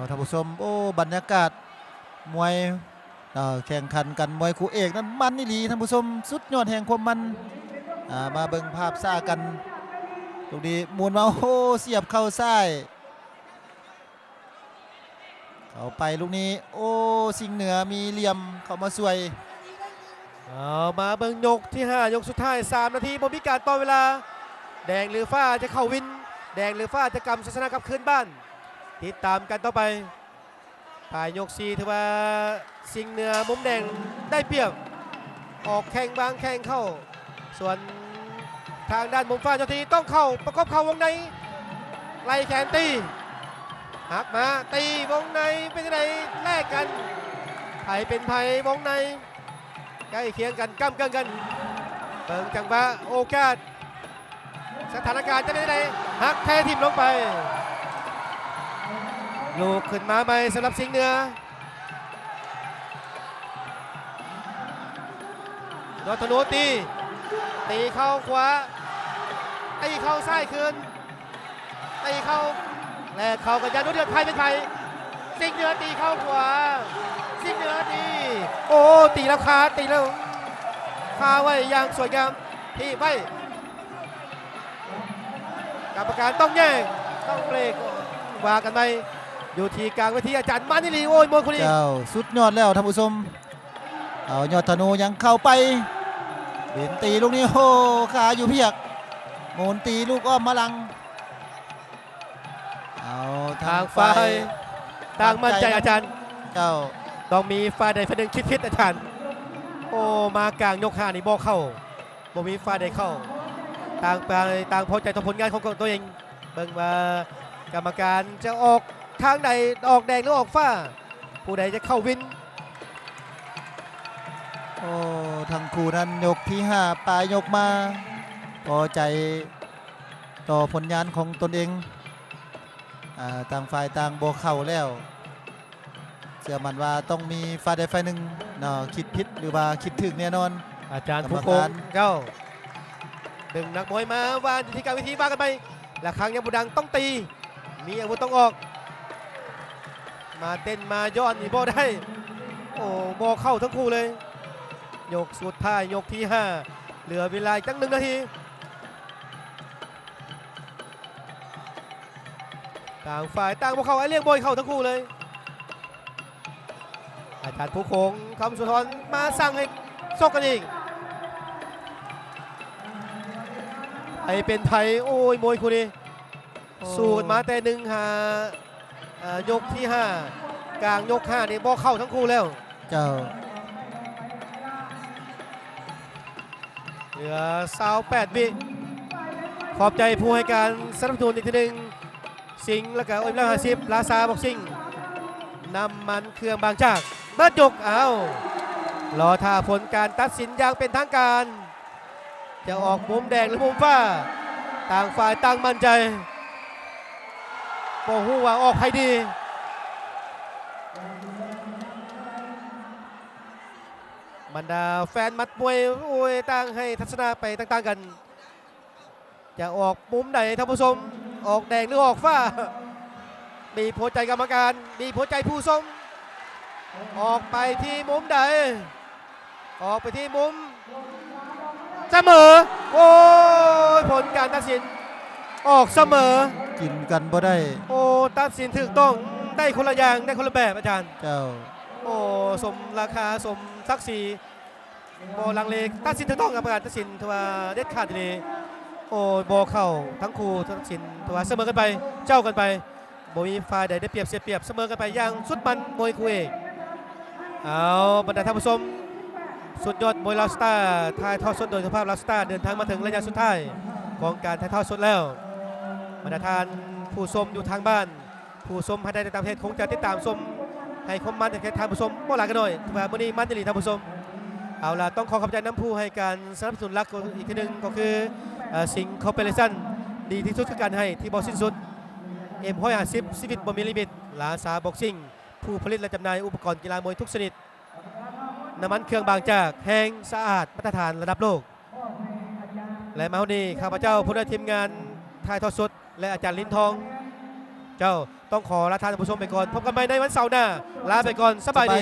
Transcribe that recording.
ທ່ານຜູ້ຊົມ ໂອ້ ບັນຍາກາດມວຍ ເອີ ແຂ່ງຂັນກັນ ມວຍຄູ່ເອກນັ້ນມັນອີ່ຫຼີທ່ານຜູ້ຊົມ ສຸດຍອດແຫ່ງຄວາມມັນ. ອາ ມາເບິ່ງພາບຊ້າກັນ ລູກນີ້ໝູນມາ ໂອ້ ສຽບເຂົ່າຊ້າຍ ເຂົ້າໄປລູກນີ້ ໂອ້ ຊິງເໜືອມີຫຼ່ຽມເຂົ້າມາຊ່ວຍ. ເອົາ ມາເບິ່ງຍົກທີຫ້າ ຍົກສຸດທ້າຍ ສາມນາທີ ບໍ່ມີການຕໍ່ເວລາ ແດງຫຼືຟ້າຈະເຂົ້າວິນ ແດງຫຼືຟ້າຈະກຳໄຊຊະນະກັບຄືນບ້ານ ຕິດຕາມກັນຕໍ່ໄປ. ປາຍຍົກສີ່ ຖືວ່າຊິງເໜືອມຸມແດງໄດ້ປຽບ ອອກແຂ້ງວາງແຂ້ງເຂົ້າ ສ່ວນທາງດ້ານມຸມຟ້າ ຍອດທະນູຕ້ອງເຂົ້າປະກົບເຂົ້າວົງໃນ ໄລ່ແຂນຕີ ຫັກມາຕີວົງໃນ ເປັນຈັ່ງໃດ ແລກກັນ ໃຜເປັນໃຜວົງໃນ ໃກ້ຄຽງກັນ ກ້ຳເກິ່ງກັນ ເບິ່ງຈັງຫວະໂອກາດ ສະຖານະການຈະເປັນຈັ່ງໃດ ຫັກເທຖິ້ມລົງໄປ ລຸກຂຶ້ນມາໃໝ່ສຳລັບຊິງເໜືອ ຍອດທະນູຕີ ຕີເຂົ້າຂວາ ຕີເຂົ້າຊ້າຍຄືນ ຕີເຂົ້າ ແລະ ເຂົ້າກັນຢ່າງດຸເດືອດ ໃຜເປັນໃຜ ຊິງເໜືອຕີເຂົ້າຂວາ ຊິງເໜືອຕີ ໂອ້ ຕີແລ້ວຄາ ຕີແລ້ວຄາໄວ້ຢ່າງສວຍງາມ ຖີບໄວ້ ກຳມະການຕ້ອງແຍກ ຕ້ອງເບຣກ ວ່າກັນໃໝ່ ຢູ່ທີ່ກາງເວທີ ອາຈານ ມານິລີ ໂອ້ຍ ມວຍຄູ່ນີ້ ເຈົ້າ ສຸດຍອດແລ້ວທ່ານຜູ້ຊົມ. ເອົາ ຍອດທະນູຍັງເຂົ້າໄປ ເປັນຕີລູກນີ້ ໂອ້ ຂາຢູ່ພຽກ ໝູນຕີລູກອ້ອມມາຫຼັງ ເອົາ ທາງຝ່າຍ ຕ່າງໝັ້ນໃຈ ອາຈານ ເຈົ້າ ຕ້ອງມີຝ່າຍໃດຝ່າຍໜຶ່ງຄິດຜິດ ອາຈານ ໂອ້ ມາກາງຍົກຫ້ານີ້ບໍ່ເຂົ້າ ບໍ່ມີຝ່າຍໃດເຂົ້າ ຕ່າງຝ່າຍຕ່າງພໍໃຈຕໍ່ຜົນງານຂອງຕົວເອງ ເບິ່ງວ່າກຳມະການຈະອອກທາງໃດ ອອກແດງ ຫຼື ອອກຟ້າ ຜູ້ໃດຈະເຂົ້າວິນ. ໂອ້ ທັງຄູ່ນັ້ນຍົກທີຫ້າ ປາຍຍົກມາ ພໍໃຈຕໍ່ຜົນງານຂອງຕົນເອງ ອາ ຕ່າງຝ່າຍຕ່າງບໍ່ເຂົ້າແລ້ວ ເຊື່ອໝັ້ນວ່າຕ້ອງມີຝ່າຍໃດຝ່າຍໜຶ່ງເນາະ ຄິດຜິດ ຫຼືວ່າຄິດຖືກແນ່ນອນ. ອາຈານ ກຳມະການ ພູຄົງ ເຈົ້າ ດຶງນັກມວຍມາວ່າຢູ່ທີ່ກາງເວທີ ວ່າກັນໄປ ລະຄັງຍັງບໍ່ດັງ ຕ້ອງຕີ ມີອາວຸດຕ້ອງອອກ ມາເຕັ້ນມາຍ້ອນນີ້ບໍ່ໄດ້ ໂອ້ ບໍ່ເຂົ້າທັງຄູ່ເລີຍ ຍົກສຸດທ້າຍ ຍົກທີຫ້າ ເຫຼືອເວລາອີກຕັ້ງໜຶ່ງນາທີ ຕ່າງຝ່າຍຕ່າງບໍ່ເຂົ້າ ອ້າຍລ້ຽງບໍ່ໃຫ້ເຂົ້າທັງຄູ່ເລີຍ ອາຈານພູຄົງ ຄຳສຸນທອນ ມາສັ່ງໃຫ້ຊົກກັນອີກ ໃຜເປັນໃຜ ໂອ້ຍ ມວຍຄູ່ນີ້ ໂອ້ ສູ້ກັນມາແຕ່ໜຶ່ງຫາ ເອີ ຍົກທີຫ້າ ກາງຍົກຫ້ານີ້ບໍ່ເຂົ້າທັງຄູ່ແລ້ວ ເຈົ້າ ເຫຼືອຊາວແປດວິ ຂອບໃຈຜູ້ໃຫ້ການສະໜັບສະໜູນອີກເທື່ອໜຶ່ງ ຊິງ ແລ້ວກະ ໂອເອັມຮ້ອຍຫ້າສິບ ລາຊາບັອກຊິງ ນ້ຳມັນເຄື່ອງບາງຈາກ ເບິດຍົກ ອ້າວ ລໍຖ້າຜົນການຕັດສິນຢ່າງເປັນທາງການ ຈະອອກມຸມແດງ ຫຼື ມຸມຟ້າ ຕ່າງຝ່າຍຕ່າງໝັ້ນໃຈ ບໍ່ຮູ້ວ່າອອກໃຜດີ ບັນດາແຟນໝັດມວຍ ໂອ້ຍ ຕ່າງໃຫ້ທັດສະນະໄປຕ່າງໆກັນ ຈະອອກມຸມໃດທ່ານຜູ້ຊົມ ອອກແດງ ຫຼື ອອກຟ້າ ບີບຫົວໃຈກຳມະການ ບີບຫົວໃຈຜູ້ຊົມ ອອກໄປທີ່ມຸມໃດ ອອກໄປທີ່ມຸມ ສະເໝີ ໂອ້ຍ ຜົນການຕັດສິນ ອອກສະເໝີ ກິນກັນບໍ່ໄດ້ ໂອ້ ຕັດສິນຖືກຕ້ອງ ໄດ້ຄົນລະຢ່າງ ໄດ້ຄົນລະແບບ ອາຈານ ເຈົ້າ ໂອ້ ສົມລາຄາ ສົມສັກສີ ບໍ່ລັງເລ ຕັດສິນຖືກຕ້ອງ ກຳມະການຕັດສິນຖືວ່າເດັດຂາດອີ່ຫຼີ ໂອ້ ບໍ່ເຂົ້າ ທັງຄູ່ຕັດສິນຖືວ່າສະເໝີກັນໄປ ເຈົ້າກັນໄປ ບໍ່ມີຝ່າຍໃດໄດ້ປຽບເສຍປຽບ ສະເໝີກັນໄປຢ່າງສຸດມັນ ມວຍຄູ່ເອກ. ເອົາ ບັນດາທ່ານຜູ້ຊົມ ສຸດຍອດມວຍລາວສະຕາ ຖ່າຍທອດສົດໂດຍເຈົ້າພາບລາວສະຕາ ເດີນທາງມາເຖິງໄລຍະສຸດທ້າຍຂອງການຖ່າຍທອດສົດແລ້ວ. ບັນດາທ່ານຜູ້ຊົມຢູ່ທາງບ້ານ ຜູ້ຊົມພາຍໃນ ແລະ ຕ່າງປະເທດ ຄົງຈະຕິດຕາມຊົມ ໃຫ້ຄວາມມັນແກ່ທ່ານຜູ້ຊົມບໍ່ຫຼາຍກໍໜ້ອຍ ຖືວ່າມື້ນີ້ມັນອີ່ຫຼີທ່ານຜູ້ຊົມ. ເອົາລະ ຕ້ອງຂໍຂອບໃຈນຳຜູ້ໃຫ້ການສະໜັບສະໜູນຫຼັກອີກເທື່ອໜຶ່ງ ກໍຄື ເອີ ຊິງ ຄໍເປີເຣຊັນ ດີທີ່ສຸດຄືການໃຫ້ທີ່ບໍ່ສິ້ນສຸດ. ເອັມຮ້ອຍຫ້າສິບ ຊີວິດບໍ່ມີລິມິດ ລາຊາບັອກຊິງ ຜູ້ຜະລິດ ແລະ ຈຳໜ່າຍອຸປະກອນກິລາມວຍທຸກຊະນິດ. ນ້ຳມັນເຄື່ອງບາງຈາກ ແຮງ ສະອາດ ມາດຕະຖານລະດັບໂລກ. ແລະ ມາຮອດນີ້ ຂ້າພະເຈົ້າ ຜູ້ນຳທີມງານຖ່າຍທອດສົດ ແລະ ອາຈານລິນທອງ ເຈົ້າ ຕ້ອງຂໍລາທ່ານຜູ້ຊົມໄປກ່ອນ ພົບກັນໃໝ່ໃນວັນເສົາໜ້າ ລາໄປກ່ອນ ສະບາຍດີ.